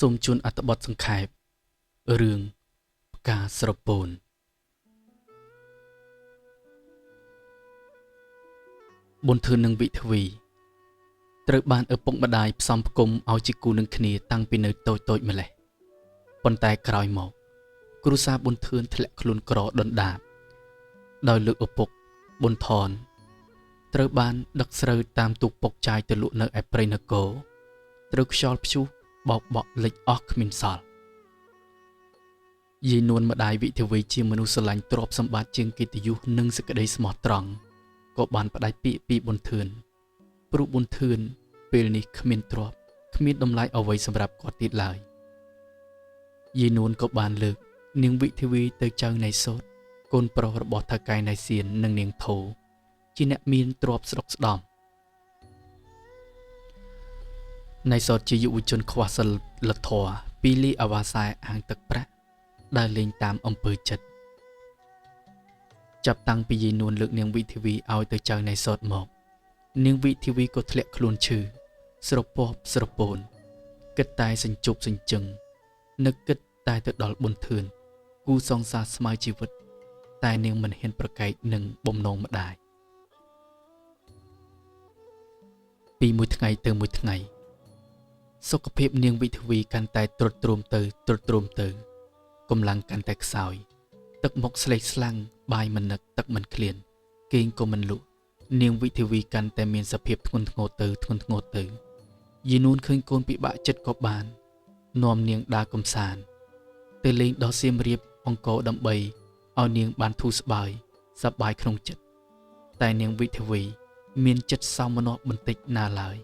សូមជូនអត្ថបទសង្ខេបរឿងផ្កាស្រពោនប៊ុនធឿននិងវិទ្វីត្រូវបានឪពុកម្ដាយផ្សំផ្គុំឲ្យជាគូនឹងគ្នាតាំងពីនៅតូចៗម្ល៉េះប៉ុន្តែក្រោយមកគ្រួសារប៊ុនធឿនធ្លាក់ខ្លួនក្រដុនដាបដោយលើកឪពុកប៊ុនថនត្រូវបានដឹកស្រូវតាមទូកពុកចាយទៅលក់នៅឯព្រៃនគរត្រូវខ្យល់ព្យុះបោកបក់លិចអស់គ្មានសល់យាយនួនម្ដាយវិទ្វីជាមនុស្សស្រឡាញ់ទ្រព្យសម្បត្តិជាងកិត្តិយសនិងសេចក្តីស្មោះត្រង់ក៏បានផ្ដាច់ពាក្យពីប៊ុនធឿនព្រោះប៊ុនធឿនពេលនេះគ្មានទ្រព្យគ្មានតម្លៃអ្វីសម្រាប់គាត់ទៀតឡើយយាយនួនក៏បានលើកនាងវិទ្វីទៅចៅណៃសូតកូនប្រុសរបស់ថៅកែណៃសៀននិងនាងធោជាអ្នកមានទ្រព្យស្ដុកស្ដំណៃសូតជាយុវជនខ្វះសិលធម៌ពីលីអវ៉ាសែអាងទឹកប្រាក់ដើរលេងតាមអំពើចិត្តចាប់តាំងពីយាយនួនលើកនាងវិទ្វីឲ្យទៅចៅណៃសូតមកនាងវិទ្វីក៏ធ្លាក់ខ្លួនឈឺស្រពាប់ស្រពោនគិតតែសញ្ជប់សញ្ជឹងនឹកគិតតែទៅដល់ប៊ុនធឿនគូសង្សារស្មើជីវិតតែនាងមិនហ៊ានប្រកែកនឹងបំណងម្ដាយពីមួយថ្ងៃទៅមួយថ្ងៃសុខភាពនាងវិទ្វីកាន់តែទ្រុឌទ្រោមទៅទ្រុឌទ្រោមទៅកម្លាំងកាន់តែខ្សោយទឹកមុខស្លេកស្លាំងបាយមិននឹកទឹកមិនឃ្លានគេងក៏មិនលក់នាងវិទ្វីកាន់តែមានសភាពធ្ងន់ធ្ងរទៅធ្ងន់ធ្ងរទៅយាយនួនឃើញកូនពិបាកចិត្តក៏បាននាំនាងដើរកំសាន្តទៅលេងដល់សៀមរាបអង្គរដើម្បីឲ្យនាងបានធូរស្បើយសប្បាយក្នុងចិត្តតែនាងវិទ្វីមានចិត្តសោមនស្សបន្តិចណាឡើយ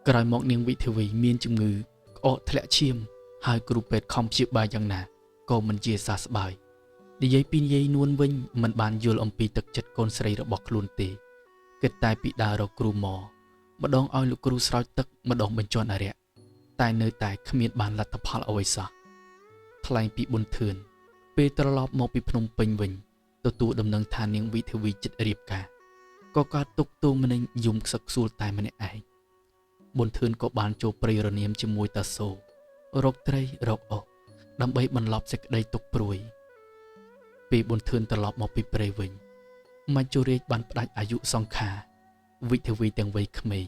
ក្រោយមកនាងវិទ្វីមានជំងឺក្អកធ្លាក់ឈាមហើយគ្រូពេទ្យខំព្យាបាលយ៉ាងណាក៏មិនជាសះស្បើយនិយាយពីយាយនួនវិញមិនបានយល់អំពីទឹកចិត្តកូនស្រីរបស់ខ្លួនទេគិតតែពីដើររកគ្រូម៉ម្ដងឲ្យលោកគ្រូស្រោចទឹកម្ដងបញ្ជាន់អរិយតែនៅតែគ្មានបានលទ្ធផលអ្វីសោះថ្លែងពីប៊ុនធឿនពេលត្រឡប់មកពីភ្នំពេញវិញទទួលដំណឹងថានាងវិទ្វីចិត្តរៀបការក៏កើតទុកទោមនឹងយំខ្សឹកខ្សួលតែម្នាក់ឯងប៊ុនធឿនក៏បានចូលព្រៃរនាមជាមួយតាសូរកត្រីរកអុសដើម្បីបន្លប់សេចក្តីទុកព្រួយពេលប៊ុនធឿនត្រឡប់មកពីព្រៃវិញមច្ចុរាជបានផ្ដាច់អាយុសង្ខារវិទ្វីទាំងវ័យក្មេង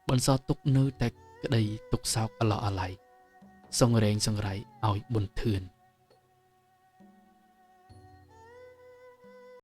បន្សល់ទុកនៅតែក្តីទុកសោកអឡោះអាល័យសង្រេងសង្រៃឲ្យប៊ុនធឿន